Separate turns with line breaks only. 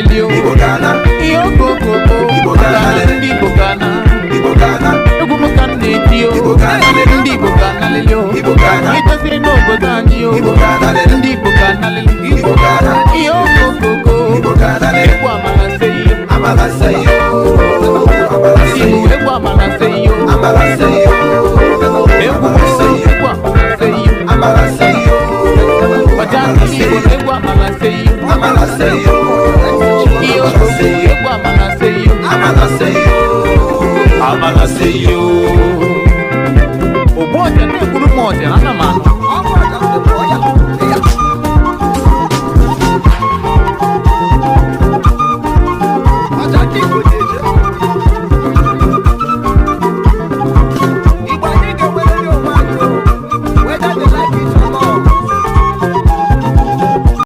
ga-analili o.
Igbo ga-ana.
Ihe okokoko.
Igbo ga-analili.
Ndị Igbo ga-ana.
Igbo ga-ana.
Egwu m ka m na-eti o.
Igbo ga-analili.
Ndị Igbo ga-analili o.
Igbo ga-ana.
Idoziri n'obodo anyị o.
Igbo ga-analili.
Ndị Igbo ga-analili.
Igbo ga-ana.
Ihe okokoko.
Igbo ga-analili.
Egwu amala seyo.
Amala seyo. Amala
Igbo
seyo.
egwu amala seyo.
Amala seyo.
Egwu
Amala seyo.
egwu amala seyo.
Amala seyo.
Ọja ndị Igbo egwu amala seyo.
Amala seyo.
Ihe okoko egwu amala seyo.
Amala seyo. Amala seyo.
Ogbu ọja na-egburu m ọja, ana m anụ.